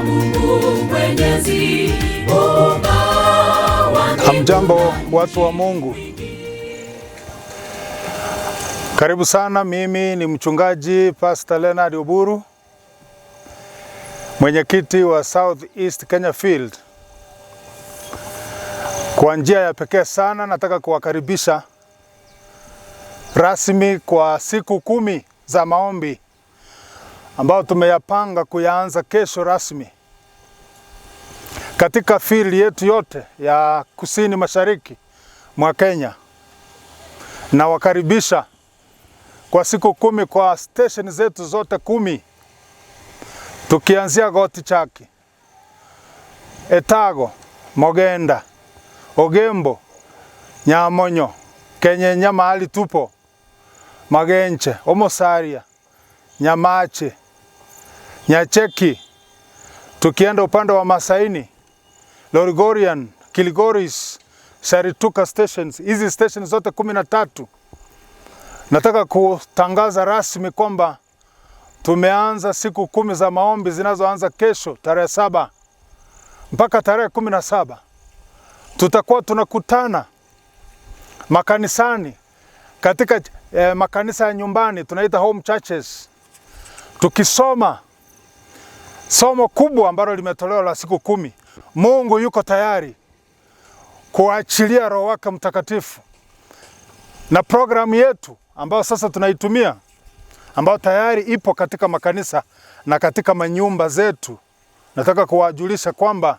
Mungu Mwenyezi, Muumba wa mbingu. Hamjambo watu wa Mungu, karibu sana. Mimi ni mchungaji Pastor Leonard Oburu, mwenyekiti wa South East Kenya Field. Kwa njia ya pekee sana nataka kuwakaribisha rasmi kwa siku 10 za maombi ambao tumeyapanga kuyaanza kesho rasmi katika field yetu yote ya kusini mashariki mwa Kenya. Nawakaribisha kwa siku 10 kwa station zetu zote 10, tukianzia Goti Chaki, Etago, Mogenda, Ogembo, Nyamonyo, Kenyenya mahali tupo, Magenche, Omosaria, Nyamache, Nyacheki, tukienda upande wa Masaini, Lorigorian, Kilgoris, Sharituka stations. Hizi stations zote 13 nataka kutangaza rasmi kwamba tumeanza siku 10 za maombi zinazoanza kesho tarehe 7 mpaka tarehe 17. Tutakuwa tunakutana makanisani katika makanisa ya nyumbani tunaita home churches, tukisoma somo kubwa ambalo limetolewa la siku 10. Mungu yuko tayari kuachilia Roho wake Mtakatifu, na programu yetu ambayo sasa tunaitumia ambayo tayari ipo katika makanisa na katika manyumba zetu, nataka kuwajulisha kwamba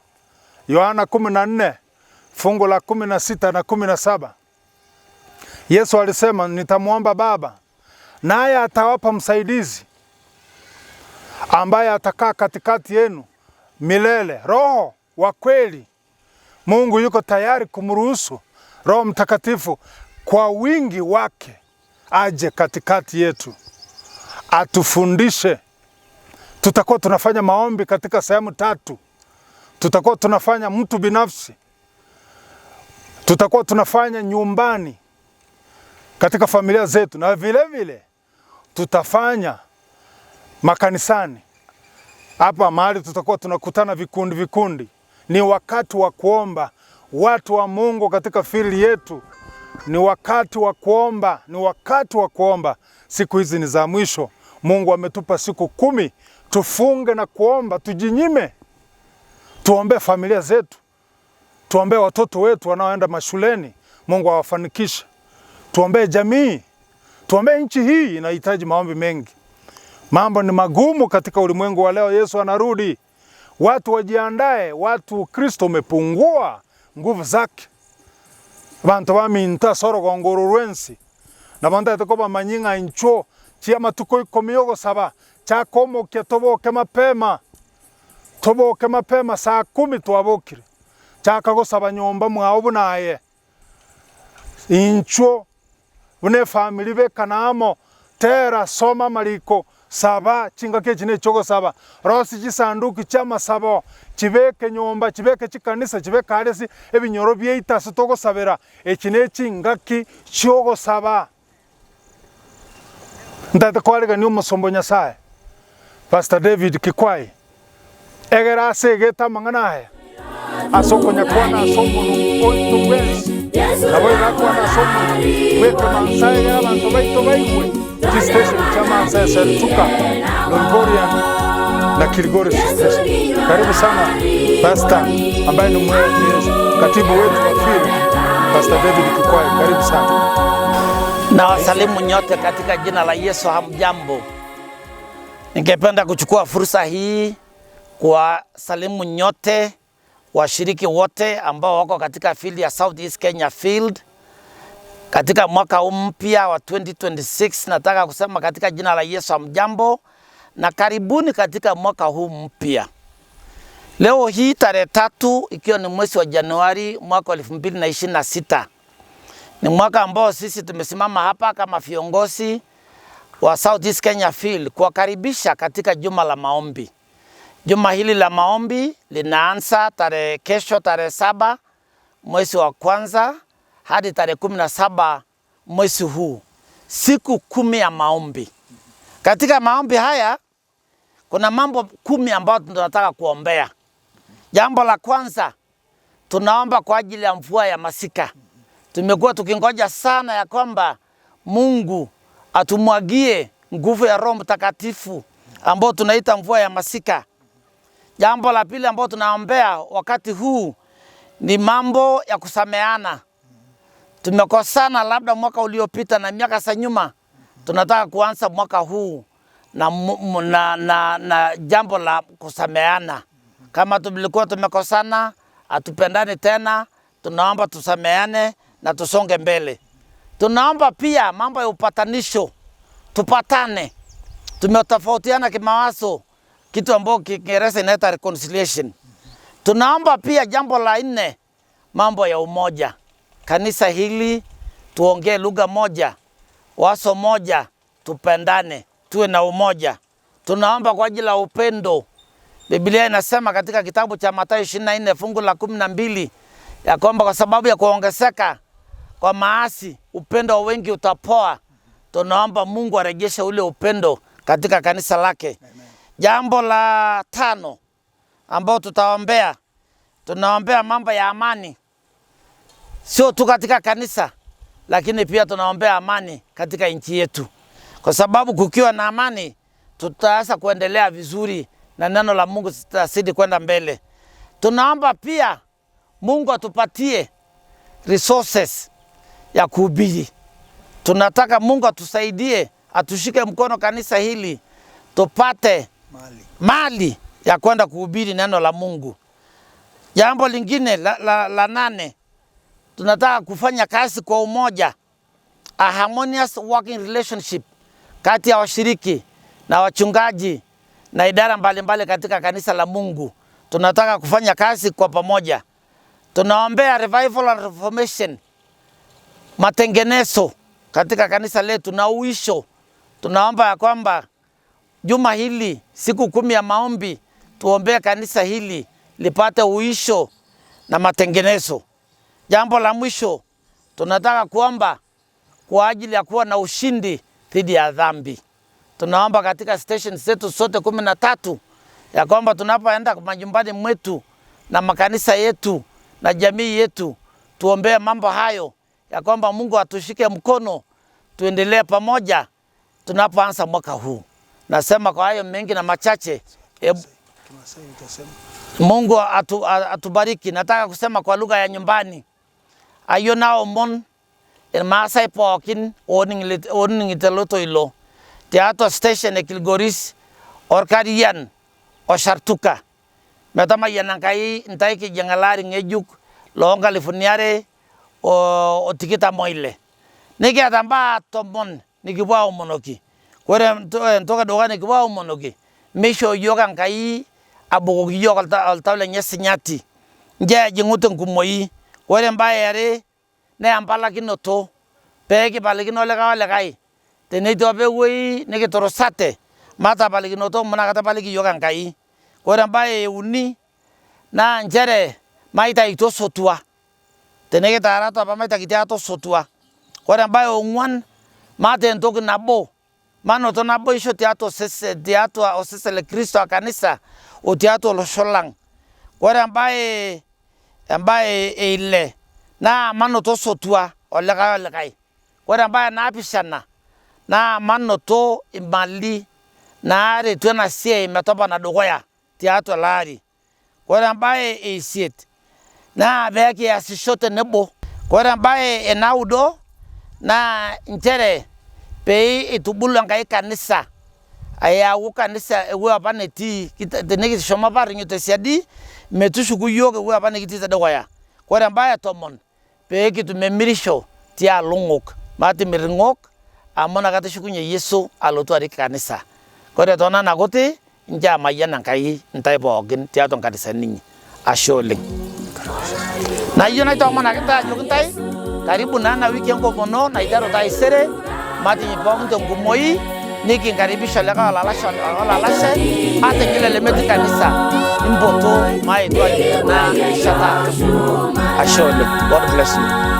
Yohana 14 fungu la 16 na 17, Yesu alisema, nitamwomba Baba naye atawapa msaidizi ambaye atakaa katikati yenu milele, Roho wa kweli. Mungu yuko tayari kumruhusu Roho Mtakatifu kwa wingi wake aje katikati yetu atufundishe. Tutakuwa tunafanya maombi katika sehemu 3. Tutakuwa tunafanya mtu binafsi, tutakuwa tunafanya nyumbani katika familia zetu, na vile vile tutafanya makanisani. Hapa mahali tutakuwa tunakutana vikundi vikundi. Ni wakati wa kuomba watu wa Mungu katika field yetu. Ni wakati wa kuomba, ni wakati wa kuomba. Siku hizi ni za mwisho. Mungu ametupa siku 10 tufunge na kuomba, tujinyime, tuombe familia zetu, tuombe watoto wetu wanaoenda mashuleni, Mungu awafanikishe, tuombe jamii, tuombe nchi hii inahitaji maombi mengi. Mambo ni magumu katika ulimwengu wa leo. Yesu anarudi, watu wajiandae. Watu Kristo umepungua nguvu zake, bantu baminta soro rwensi na bantu ko bamanyinga incho chia matuko 10 yogosaba chakomokia toboke mapema, toboke mapema saa 10 twabokire chakagosaba nyomba mwao bunaye incho bune family bekanamo tera soma maliko saba chingaki chine chogosaba rosi chisanduki cha masabo chibeke nyomba chibeke chikanisa chibeke aresi ebinyoro byeitasi togosabera echi ne chingaki chogosaba. Ntate kwarega ni omusombo Nyasaye Pastor David Kikwai egera asegeta mang'ana aya asokonya kwana asomono oito bwensi nabo egakwana asomono bweke mansa egera abanto baito baigwe station cha Mansa Sharituka, Lorigorian na Kilgoris station. Karibu sana Pastor ambaye ni katibu wetu wa field, Pastor David Kikwai, karibu sana. Na wasalimu nyote katika jina la Yesu. Hamjambo. Ningependa kuchukua fursa hii kwa salimu nyote washiriki wote ambao wako katika field ya South East Kenya Field katika mwaka huu mpya wa 2026. Nataka kusema katika jina la Yesu hamjambo na karibuni katika mwaka huu mpya. Leo hii tarehe 3 ikiwa ni mwezi wa Januari mwaka 2026. Ni mwaka ambao sisi tumesimama hapa kama viongozi wa South East Kenya Field kuwakaribisha katika juma la maombi. Juma hili la maombi linaanza tarehe kesho tarehe 7 mwezi wa kwanza hadi tarehe 17 mwezi huu, siku 10 ya maombi. Katika maombi haya Kuna mambo 10 ambayo tunataka kuombea. Jambo la kwanza, tunaomba kwa ajili ya mvua ya masika. Tumekuwa tukingoja sana ya kwamba Mungu atumwagie nguvu ya Roho Mtakatifu ambao tunaita mvua ya masika. Jambo la pili ambao tunaombea wakati huu ni mambo ya kusameana. Tumekosana labda mwaka uliopita na miaka za nyuma. Tunataka kuanza mwaka huu na jambo la kusameana. Kama tulikuwa tumekosana, hatupendani tena, tunaomba tusameane na tusonge mbele. Tunaomba pia mambo ya upatanisho, tupatane. Tumetofautiana kimawazo, kitu ambacho Kiingereza inaita reconciliation. Tunaomba pia jambo la 4, mambo ya umoja. Kanisa hili tuongee lugha moja, waso moja, tupendane, tuwe na umoja. Tunaomba kwa ajili ya upendo. Biblia inasema katika kitabu cha Mathayo 24 fungu la 12 ya kwamba kwa sababu ya kuongezeka kwa maasi upendo wa wengi utapoa. Tunaomba Mungu arejeshe ule upendo katika kanisa lake. Amen. Jambo la 5 ambao tutaombea, tunaombea mambo ya amani. Sio tu katika kanisa, lakini pia tunaombea amani katika nchi yetu. Kwa sababu kukiwa na amani tutaanza kuendelea vizuri na neno la Mungu litazidi kwenda mbele. Tunaomba pia Mungu atupatie resources ya kuhubiri. Tunataka Mungu atusaidie, atushike mkono kanisa hili tupate mali ya kwenda kuhubiri neno la Mungu. Jambo lingine la 8, tunataka kufanya kazi kwa umoja, a harmonious working relationship kati ya washiriki na wachungaji na idara mbalimbali katika kanisa la Mungu. Tunataka kufanya kazi kwa pamoja. Tunaombea revival and reformation, matengenezo katika kanisa letu na uisho. Tunaomba ya kwamba juma hili siku 10 ya maombi tuombee kanisa hili lipate uisho na matengenezo. Jambo la mwisho, tunataka kuomba kwa ajili ya kuwa na ushindi dhidi ya dhambi. Tunaomba katika station zetu zote 13 ya kwamba tunapoenda majumbani mwetu na makanisa yetu na jamii yetu, tuombee mambo hayo ya kwamba Mungu atushike mkono, tuendelee pamoja tunapoanza mwaka huu. Nasema kwa hayo mengi na machache, Mungu atubariki. Nataka kusema kwa lugha ya nyumbani. Ayo na omon Maasai pookin oning'ito ele toilo tiatua station e Kilgoris Orkarian o Shartuka metamayiana Enkai ntae kijing ele ari ng'ejuk loo nkalifuni are o tikitam oile. Nikiata mbaa 10 nikipuo aomonoki. Ore entoki edukuya nikipuo aomonoki, meishoo yiok Enkai abukoki yiok oltau lenye sinyati, nchoo ejing'u tenkumoi. Ore embae are naa empalakinoto, pee kipalikino olikae olikae. Tenetii apa ewuei nikiturusate, matapalikinoto amu inakata epaliki yiok Enkai. Ore embae e uni naa nchere maitayutu osotua, tenikitaarate apa maitakiti ate osotua. Ore embae e ong'uan, maata entoki nabo, manoto naboisho tiatua osesen, tiatua osesen le Kristo a kanisa o tiatua olosho lang'. Ore embae e 6 naa manoto osotua olikae olikae. Ore embae 7 naa manoto imali naaretu ena siai metopona dukuya tiatua ele ari. Ore embae e 8 naa pee kiasisho tenebo. Ore embae e 9 naa nchere pee itubulu Enkai kanisa, ayau kanisa ewueji apa netii. Tenikishomo apa arinyu tesiadi, metushuku yiok ewueji apa nikitii tedukuya. Ore embae e 10 pee kitum emirisho tialo ng'ok, matimir ing'ok amu inakata eshukunye Yesu alotu arik kanisa. Ore too nena kuti nchoo emayian Enkai ntae pookin tiatua nkanisani inyi. Ashe oleng. Nayieu naitomonaki ntae ajoki ntae karibu naa ena wiki enkomono naiteru taisere, matinyi pookin tenkumoi, nikinkaribisha olikae olalashe ata ninye lemetii kanisa, impoto maetu ajing ena rishata. Ashe oleng. God bless you.